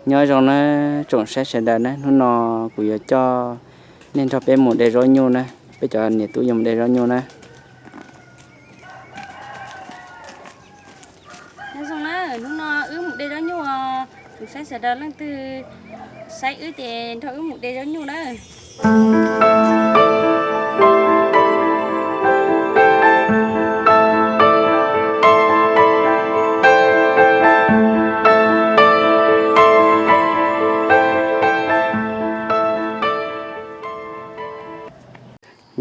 Nyob zoo na tsoom saib sawv daws na, hnub no kuv yuav coj nej nrog peb mus de zaub nyuj na, peb cov niam tub yuav mus de zaub nyuj na. Nyob zoo na, hnub no wb mus de zaub nyuj os, tsoom saib sawv daws leej twg saib wb ces nrog wb mus de zaub nyuj na.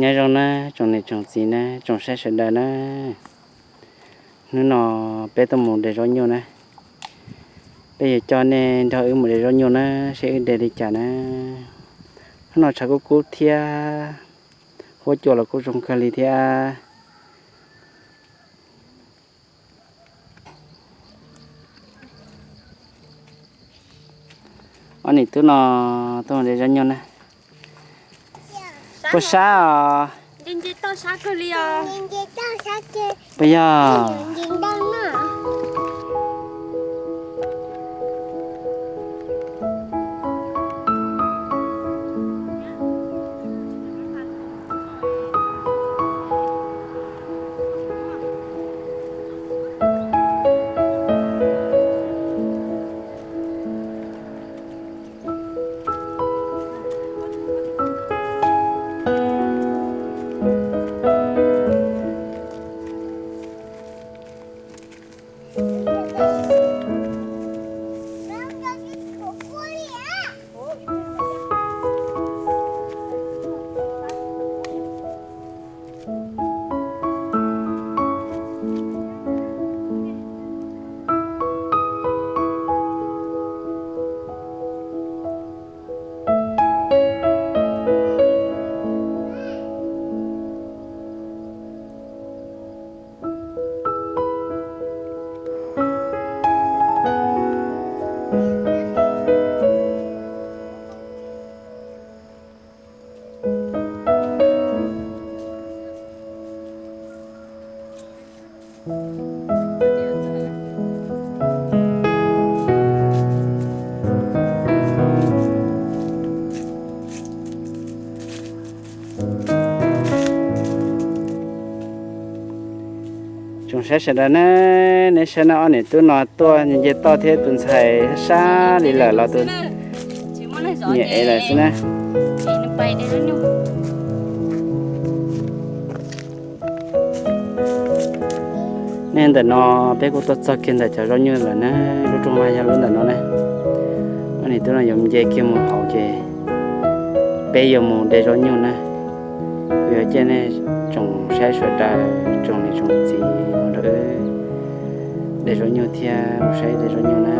Nyob zoo na tsoom niam tsoom txiv na, tsoom saib sawv daws na, hnub no peb tuaj mus de zaub nyuj na, peb yuav coj nej nrog wb mus de zaub nyuj na, seb wb de li cas na. Hnub no tshav kub kub thiab, huab cua los kuj zoo kawg li thiab. Ob niam tub no tuaj mus de zaub nyuj na. Puas sab os? Puas yog? Tsoom saib sawv daws na, neb saib na, ob niam tub no tuaj nce toj thiab tus ntxhais sab sab li lawm los tus niam ev lawm xwb na. Nej, ntawm no peb kuj tuaj txog kiag ntawm cov zaub nyuj lawm na, lub rooj vag yog lub ntawm no na. Ob niam tub no yuav nce kiag mus hauv ces peb yuav mus de zaub nyuj na. Kuv yuav coj nej tsoom saib sawv daws, tsoom niam tsoom txiv mus nrog wb de zaub nyuj thiab mus saib de zaub nyuj na.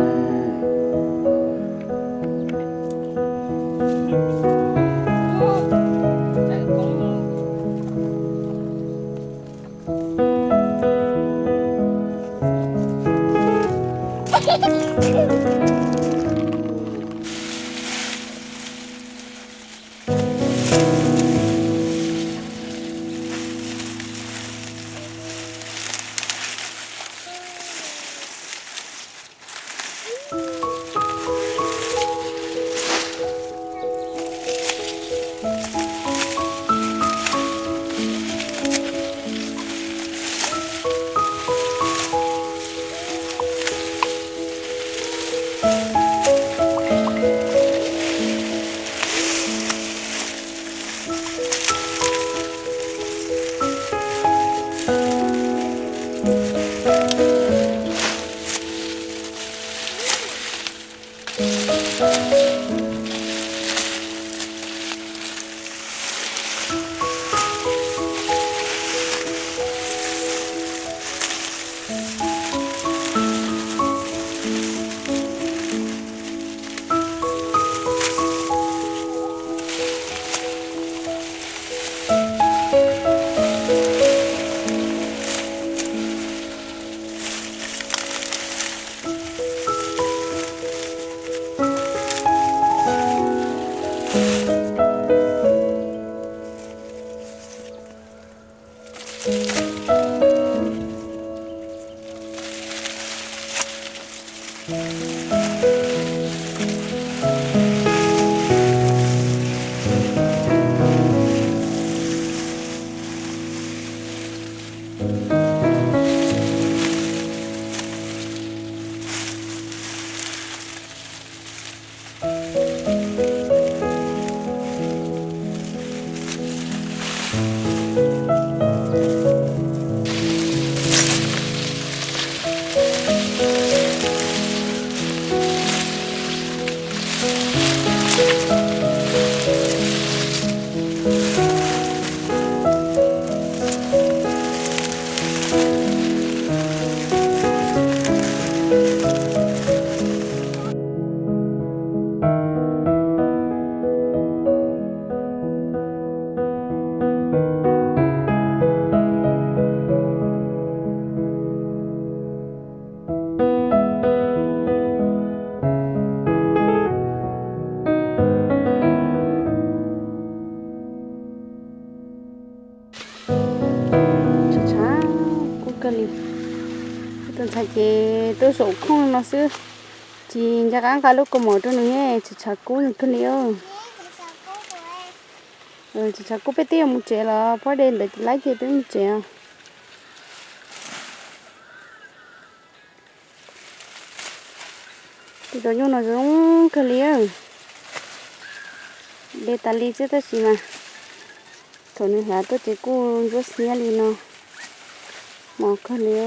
Tshav tshav kub kawg li. Tus ntxhais ces tuaj zaum khooj no xwb, tsis nco qab nqa lub kaus mom rau nws ne, tshav tshav kub nws kawg li. Tshav tshav kub peb twb yuav mus tsev los pob de ntawd laib ces peb mus tsev. Tus zov nyuj no zoo kawg li, de tas li xwb tab sis mas thaum nws hlav tuaj ces kuj ntsuab xiab li no, mos kawg li.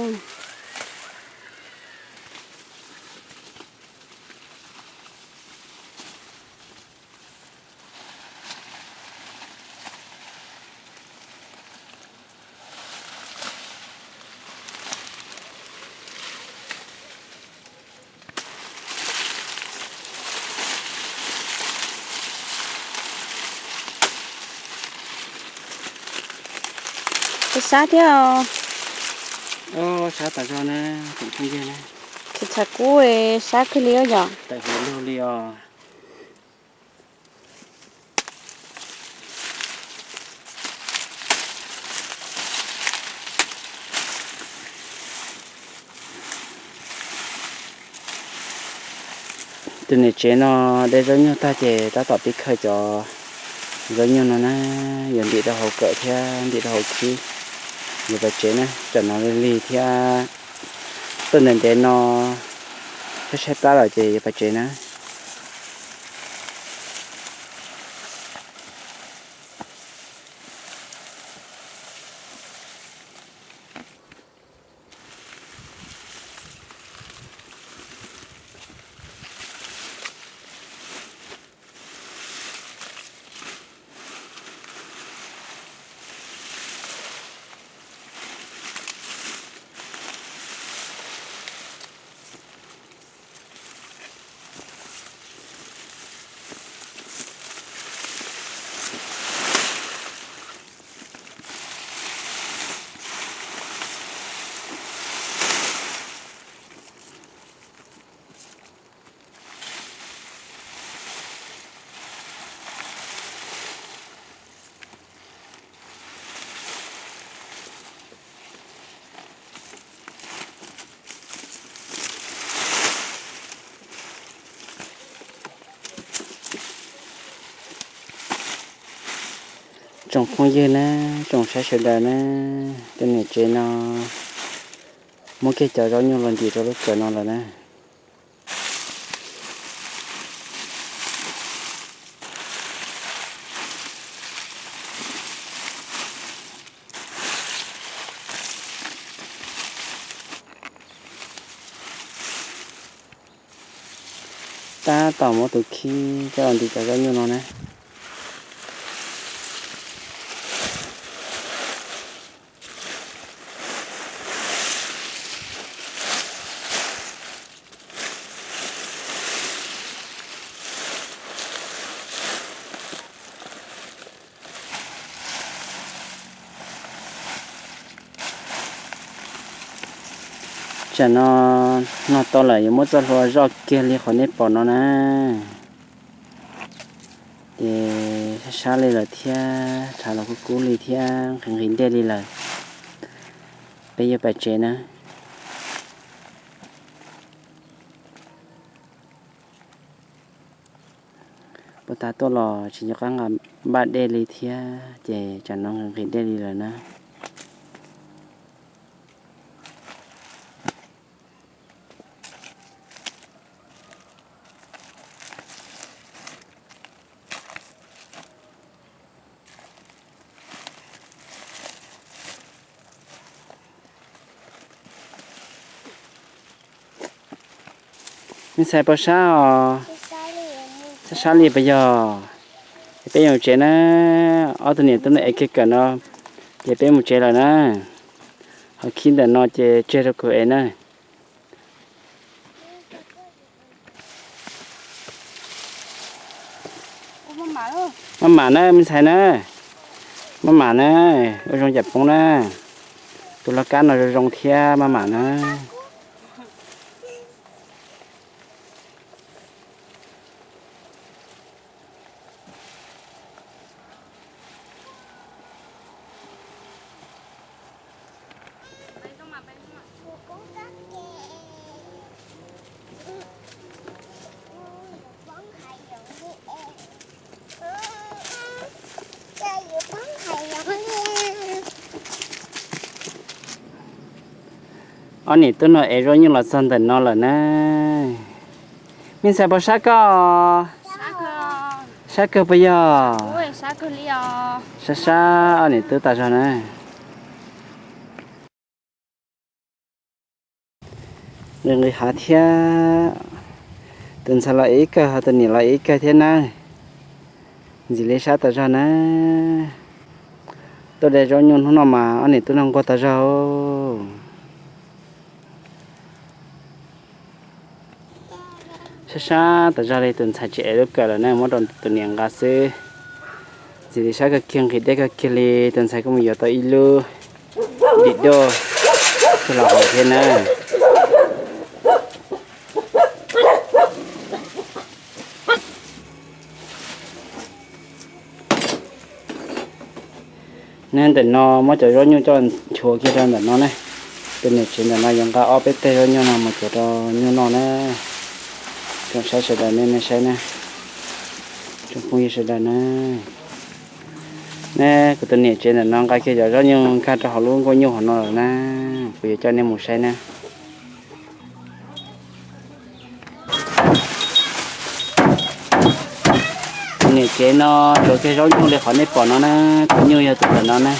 Sab thiab os. Sab tas zog na, tsoom phooj ywg na. Tshav tshav kub sab kawg li os yom. Tawm huv lug li os. Tus niam tsev no de zaub nyuj tag ces tab tom pib khaws cov zaub nyuj no na, yuav ntim rau hauv kawm thiab ntim rau hauv khib, yuav pais tsev na. Tsam no lig lig thiab, tuaj ntev ntev no, saib saib plab lawm ces yuav pais tsev na. Tsoom phooj ywg na, tsoom saib sawv daws na, tus niam tsev no muab kiag cov zaub nyuj los ntim rau lub kawm no lawm na. Tab tom muab tus khib coj los ntim cov zaub nyuj no na. Tsam no noj tau lawm yuav muab txoj hlua zoj kiag li qhov nej pom no na. Ces sab sab li lawm thiab, tshav los kub kub li thiab, nqhis nqhis dej li lawm. Peb yuav pais tsev na. Puag ta tuaj los tsis nco qab nqa npaj dej li thiab, ces tsam no nqhis nqhis dej li lawm na. Me ntxhais pos sab os, sab sab li puas yog? Es peb yuav mus tsev na, ob tug niam tub no ev kiag kawm no, ces peb mus tsev lawm na. Ho khib ntawm no ces tseg rau kuv ev na. Maj mam na me ntxhais na, maj mam na, ua zoo cam poob na. Tus laj kab no zoo zoo thiab, maj mam na. Ob niam tub no ev zaub nyuj los txog ntawm no lawm na. Me ntxhais pos sab koj, sab kawg puas yog? Sab sab ob niam tub tas zog na. Nqis nqis hav thiab, tus ntxhais los ib kawg ho tus niam los ib kawg thiab na. Ntxim li sab tas zog na. Tuaj de zaub nyuj hnub no mas ob niam tub no nquag tas zog. Sab sab tas zog li, tus ntxhais tsis ev lub kawm lawm na, muab rau tus niam nqa xwb. Ntxim li sab kawg kiag, nqhis deb kawg kiag li, tus ntxhais kuj mus yuav tau ib lub dim doj coj los haus thiab na. Neb ntawm no muab cov zaub nyuj coj nchuav kiag rau ntawm no ne. Tus niam tsev ntawm no yuav nqa ob peb teg zaub nyuj no mus cuav rau nyuj noj na. Tsoom saib sawv daws nej, nej saib na. Tsoom phooj ywg sawv daws na, neb kuv tus niam tsev ntawm no nqa kiag cov zaub nyuj nkag rau hauv lub nkuaj nyuj hauv no lawm na. Kuv yuav coj nej mus saib na. Tus niam tsev no tsuav kiag zaub nyuj li qhov nej pom no na. Tus nyuj yog tus ntawm no na.